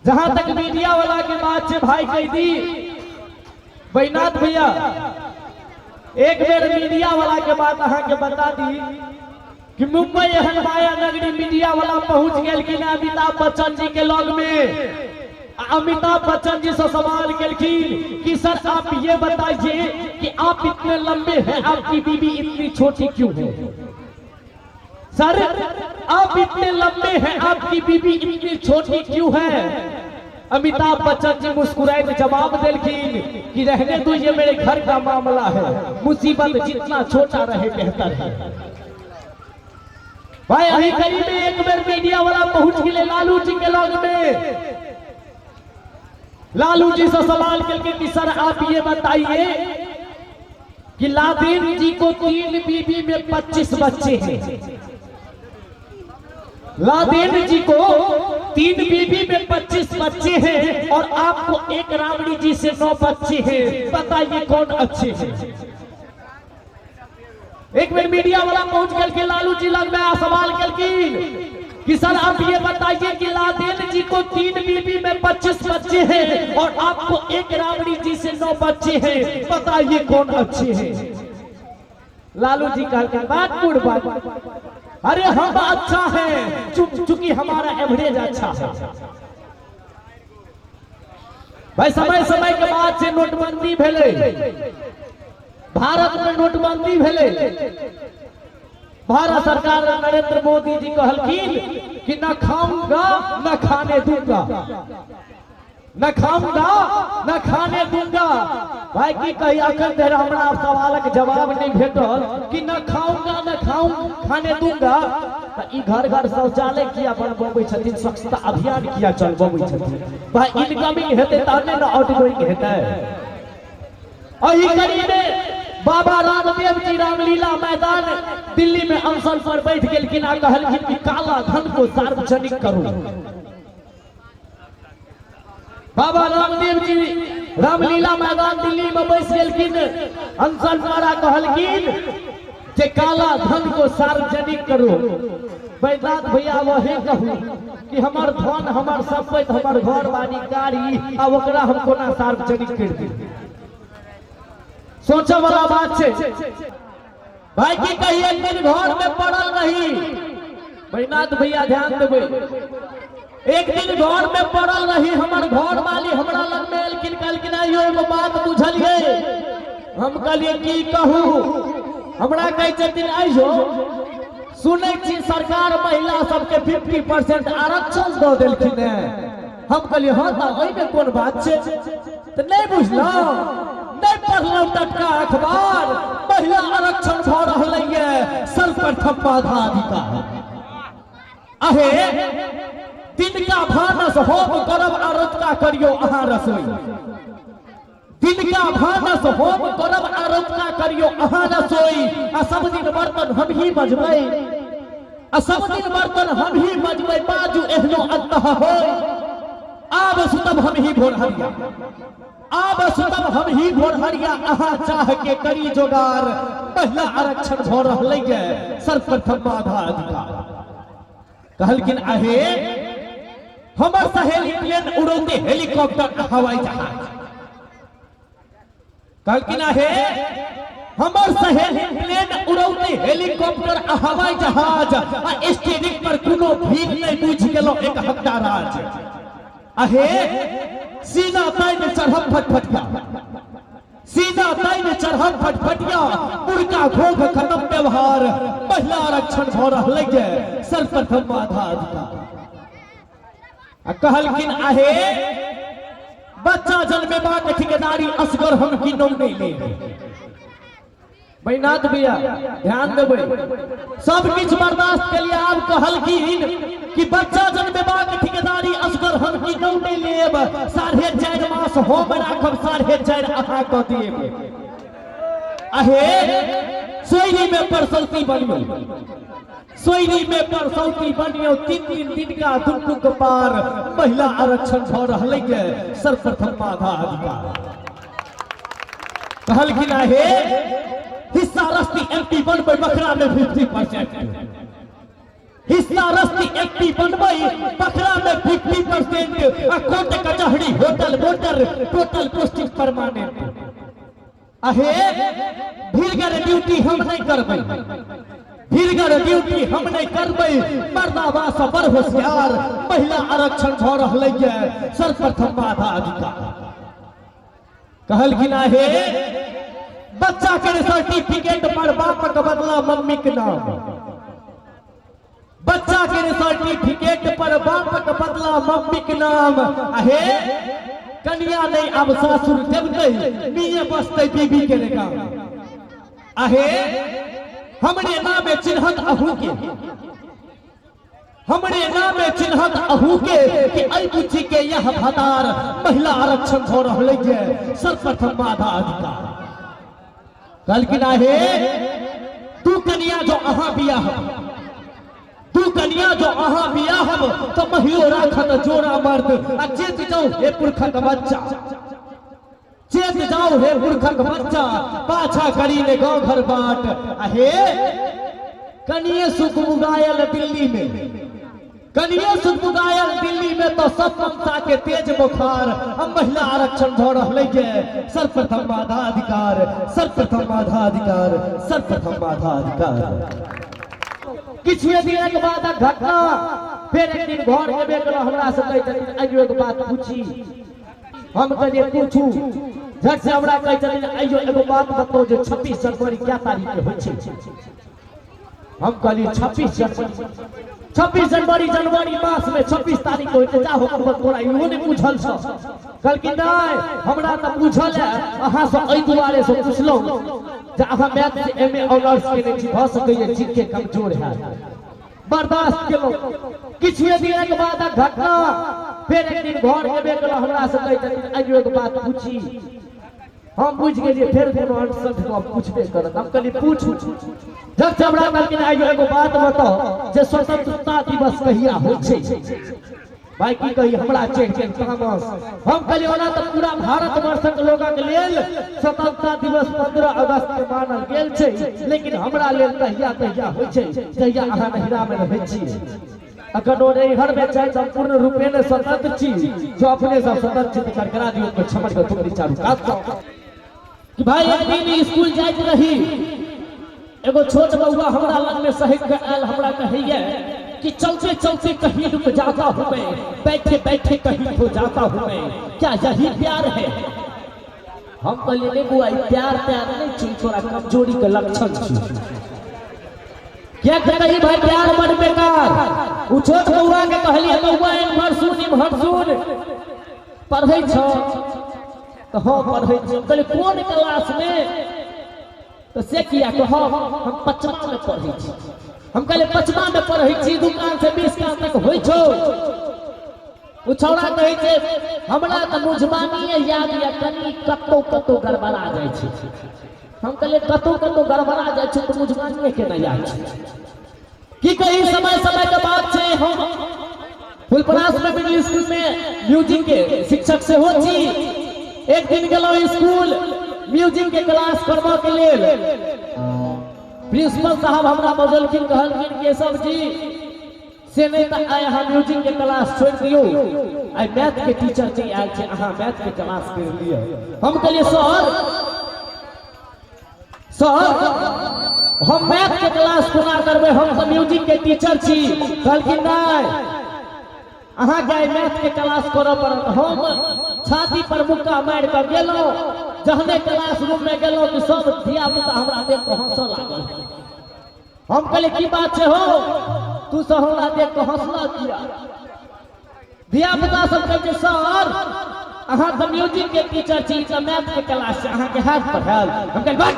जहां तक मीडिया वाला के बात छै भाई कह दी बैनाथ भैया, एक बेर मीडिया वाला के बात अहाँ के बता दी कि मुंबई एहन माया नगरी मीडिया वाला पहुंच गेलखिन अमिताभ बच्चन जी के लग में। अमिताभ बच्चन जी से सवाल केलखिन कि सर आप ये बताइए कि आप इतने लंबे हैं, आपकी बीबी इतनी छोटी क्यों है? सर आप इतने लंबे हैं, आपकी बीबी इतनी छोटी क्यों है? अमिताभ बच्चन जी मुस्कुराए जवाब देलखिन कि रहने दो, ये मेरे घर का मामला है, मुसीबत जितना छोटा रहे बेहतर है। भाई अही करीब में एक बेर मीडिया वाला पहुंच गए लालू जी के लग में। लालू जी से सवाल करके कि सर आप ये बताइए कि लादेन जी को 3 बीबी में 25 बच्चे हैं, लादेन जी को 3 बीबी में 25 बच्चे हैं और आपको एक राबड़ी जी से 9 बच्चे हैं, बताइए कौन अच्छे हैं? एक बेर मीडिया वाला पहुंच गया कि लालू जी लग में सवाल केलखिन कि सर आप ये बताइए कि लादेन जी को 3 बीबी में 25 बच्चे हैं और आपको एक राबड़ी जी से 9 बच्चे हैं, बताइए कौन अच्छे हैं? लालू जी कहलखिन बात पूर्ण बात, अरे हम अच्छा है चूंकि हमारा एवरेज अच्छा है। भाई समय समय के बाद से नोटबंदी भेलै, भारत में नोटबंदी भेलै, भारत सरकार नरेंद्र मोदी जी कहलखिन कि न खाऊंगा न खाने दूंगा, न खाऊंगा न खाने दूंगा। भाई की कही अखन धरि हमरा सवालक जवाब नहीं भेटल कि न खाऊंगा न खाऊं खाने दूंगा, त ई घर घर शौचालय किया बनबबै छथिन, स्वच्छता अभियान किया चलबबै छथिन? भाई इनकमिंग हेतै तहने न आउटगोइंग हेतै। अही कड़ी में बाबा रामदेव जी रामलीला मैदान दिल्ली में अनशन पर बैठ गेलखिन आ कहलखिन कि काला धन को सार्वजनिक करू। बाबा रामदेव जी रामलीला मैदान दिल्ली में बैस गेलखिन अनशन पर आ कहलखिन जे काला धन को सार्वजनिक करू। बैद्यनाथ भैया वही कहू कि हमर धन हमर संपत्ति हमर घर बाड़ी गाड़ी आ ओकरा हम कोना सार्वजनिक कर दी? सोचे वाला बात छै। भाई की कही एक दिन घर में पड़ल रही, बैद्यनाथ भैया ध्यान देबै, एक दिन घर में पड़ल रही, हमर घर वाली हमरा लग में एलखिन, कहलखिन आइयो एगो बात बुझलियै। हम कहलियै की कहू? हमरा कहै छथिन आइयो सुनै छी सरकार महिला सबके 50% आरक्षण दऽ देलखिन हेँ। हम कहलियै हँ तऽ ओहिमे कोन बात छै? तऽ नहि बुझलहुँ, नहि पढ़लहुँ टटका अखबार, महिला आरक्षण भऽ रहलैए सर्वप्रथम बाधा अधिकार। अहे दिनका भानस हम करब आ रतुका करियौ अहाँ रसोई, दिनका भानस हम करब आ रतुका करियौ अहाँ रसोई, आ सब दिन बर्तन हम ही मजबै, आ सब दिन बर्तन हम ही मजबै, बाजू एहनो अंतः होय। आब सुतब हम ही भोर हरिया, आब सुतब हम ही भोर हरिया, अहाँ चाह के करी जोगार, महिला आरक्षण भऽ रहलैए सर्वप्रथम बाधा अधिकार। कहलखिन अहे हमर सहेली प्लेन उड़ौते हेलीकॉप्टर आ हवाई जहाज। कहलखिन अहे हमर सहेली प्लेन उड़ौते हेलीकॉप्टर आ हवाई जहाज, आ स्टेरिंग पर कोनो भीड़ नहीं बुझि गेलो एक हफ्ता राज। अहे सीना ताइन चढ़ब फटफटिया, सीना ताइन चढ़ब फटफटिया, मुर्गा घोघ खत्म व्यवहार, महिला आरक्षण भऽ रहलैए सर्वप्रथम बाधा अधिकार। आ कहलखिन आहे बच्चा जन्मेबाक ठिकेदारी असगर हम किनौ नहि लेब। बैनाथ भैया ध्यान देबै, सब किछु बर्दाश्त के लिए आब कहलखिन कि बच्चा जन्मेबाक ठिकेदारी असगर हम किनौ नहि लेब, 4.5 मास हम राखब, 4.5 अहाँ कऽ देब। अहे सोयरी में परसौती बनियौ, सोयरी में परसौती बनियौ, 3 दिन दिनका दुनू के पार, महिला आरक्षण भऽ रहलैए सर्वप्रथम बाधा अधिकार। कहलखिन आहे हिस्सा रस्ती एमपी बनबै बकरा में 50%, हिस्सा रस्ती एमपी बनबै बकरा में 50%, आ कोनो Total voter total posting permanent. अहे भीड़गर ड्यूटी हम नहीं करबै, भीड़गर ड्यूटी हम नहीं करबै, मर्दाबा से बड़ होशियार, महिला आरक्षण भऽ रहलै ये सर्वप्रथम बाधा अधिकार। कहलखिन हे बच्चा के सर्टिफिकेट पर बाप के बदला मम्मी के नाम, बच्चा के सर्टिफिकेट पर बाप के बदला मम्मी के नाम। अहे कनिया नहीं अब सासुर देवतै, मिये बसतै बीबी के रे काम। अहे हमरे नामे चिन्हत अहू के, हमरे नामे चिन्हत अहू के कि ऐ बुच्ची के यह भतार, महिला आरक्षण भऽ रहलै जे सर्वप्रथम बाधा अधिकार। कहलखिन हे तू कनिया जो अहाँ बियाह, तू कनिया जो अहाँ बियाहब तो महिलो राखत जोड़ा मर्द, आ चेत जाओ हे पुरखक बच्चा, चेत जाओ हे पुरखक बच्चा, पाछा करी ने गाँव घर बाट। आ हे कनिये सुखमुगायल दिल्ली में, कनिये सुखमुगायल दिल्ली में तो सब ममता के तेज बुखार, हम महिला आरक्षण भऽ रहलै जे सर्वप्रथम बाधा अधिकार, सर्वप्रथम बाधा अधिकार, सर्वप्रथम बाधा अधिकार। किछुए दिनक बाद घटना, फेर एक दिन घर एबे केलहुँ, हमरा से कहै छथिन आइयो एगो बात पूछी। हम कहलियै पूछू। झट से हमरा कहै छथिन आइयो एगो बात बताउ जे 26 जनवरी क्या तारीख के होइ छै। हम कहलियै 26 जनवरी, 26 जनवरी जनवरी मास में 26 तारीख के होइ छै। जा हो तोरा इहो नहि बुझल छौ। कहलखिन नहि हमरा तऽ बुझल है, अहाँ से एहि दुआरे से पुछलहुँ जे अहाँ मैथ से एम ए ऑनर्स केने छी, भऽ सकैए जी के कमजोर है। बर्दाश्त केलहुँ। किछुए दिनक बाद घटना, फेर एक दिन घर एबे केलहुँ, हमरा से कहै छथिन आइयो एगो बात पूछी। हम बुझि गेलियै फेर कोनो अंट गप पूछबे करत। हम कहलियै पूछू। जब से हमरा कहलखिन आइयो एगो बात बताउ जे स्वतंत्रता दिवस कहिया होइ छै। भाई की कही हमरा चढ़ि गेल तामस। हम कहलियै ओना तऽ पूरा भारतवर्षक लोगक लेल स्वतंत्रता दिवस 15 अगस्त के मानल गेल छै, लेकिन हमरा लेल तहिया तहिया होइ छै जहिया अहाँ नहिरा में रहै छी। अखन ओ नैहर में छै, सम्पूर्ण रूपेण स्वतंत्र छी। जो अपने सब स्वतंत्र छी तऽ करकरा दियौ तो छमन के टुकड़ी चारू कात कि भाई एक दिन स्कूल जाइत रही, एगो छोट बउआ हमरा लग में सहक के आयल, हमरा कहैया कि चलते चलते कहीं रुक जाता हूँ मैं, बैठे बैठे कहीं खो जाता हूँ मैं, क्या यही प्यार है। हम कहलियै नहीं बुआ, ई प्यार त्यार नहीं छी, तोरा कमजोरी के लक्षण छी। क्या कही भाई प्यार बड़ बेकार। उ छोट बउआ के कहलियै बउआ एम्हर सुन एम्हर सुन, पढ़ै छौ तऽ हँ पढ़ै छी। हम कहलियै कोन क्लास में, तो से किया कह हम पचमा में पढ़ै छी। हम कहलियै पचमा में पढ़ै छी, दुकान से 20 काल तक होइ छौ। उ छौड़ा कहै छै हमरा तऽ मुझबानिए याद यऽ, कनि कतौ कतौ गड़बड़ा जाइ छै। हम कहलियै कतौ कतौ गड़बड़ा जाइ छै तऽ मुझबानिए केना याद छै। की कही समय समय के बात छै। हम फुलपरास में मिडिल स्कूल में म्यूजिक के शिक्षक सेहो छी। एक दिन गेलहुँ स्कूल म्यूजिक के क्लास करबऽ के लेल, प्रिंसिपल साहब हमरा बजलखिन, कहलखिन केशव जी से नहीं तऽ आइ अहाँ म्यूजिक के क्लास छोड़ि दियौ, आइ मैथ के टीचर नहीं आयल छै, अहाँ मैथ के क्लास करि लिअ। हम कहलियै सर सर हम मैथ के क्लास कोना करबै, हम तऽ म्यूजिक के टीचर छी। कहलखिन नहि अहाँके आइ मैथ के क्लास करऽ पड़त। हम छाती पर मुक्का मारि कऽ गेलहुँ, जहने क्लास रूम में गेलहुँ कि सब धिया पुता हमरा देख कऽ हँसऽ लागल। हम कहलियै की बात छै हो, तू सब हमरा देख कऽ हँसलह किया। धिया पुता सब कहै छै सर अहाँ तऽ म्यूजिक के टीचर छी, तऽ मैथ के क्लास छै, अहाँके हाथ पढ़ायल। हम कहलियै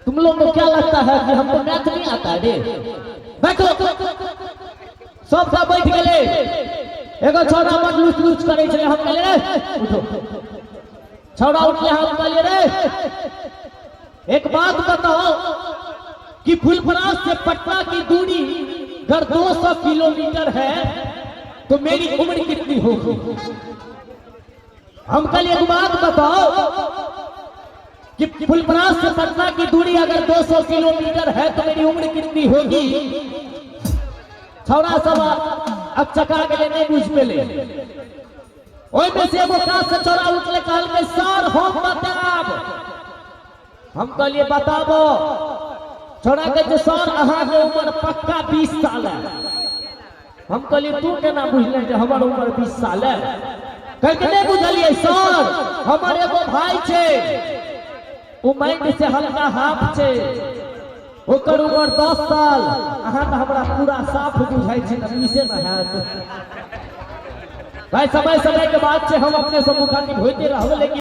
तुम लोग को क्या लगता है कि हमको मैथ नहीं आता है रे, बैठो। सब सब बैठ गेलै। एगो छौड़ा बड़ लुच लुच करै छलै। हम कहलियै रे उठो। छौड़ा उठले, हम कहलियै रे एक बात बताओ कि फुलपरास से पटना की दूरी अगर 200 किलोमीटर है तो मेरी उम्र कितनी होगी। हम कल एक बात बताओ कि फुलपरास से पटना की दूरी अगर 200 किलोमीटर है तो मेरी उम्र कितनी होगी। छौड़ा सब अब चका के नहीं बुझ पेले। ओहिमे से एगो काज से चोरा उठले, कहलकै सर हम बताब। हम कहलिए बताबो। छोड़ा कहै छै सर अहाँके उम्र पक्का 20 साल है। हम कहलिए तू केना बुझले जे हमर उम्र 20 साल है? कहलकै नहि बुझलिए सर, हमर एगो भाई छै, ओ माइंड से हल्का हाफ छै, ओकर उम्र 10 साल, अहाँ तऽ हमरा पूरा साफ बुझाइ छी तऽ 20 ने हैत। भाई समय समय के बात छै, हम अपने से मुखातिब होइते रहब, लेकिन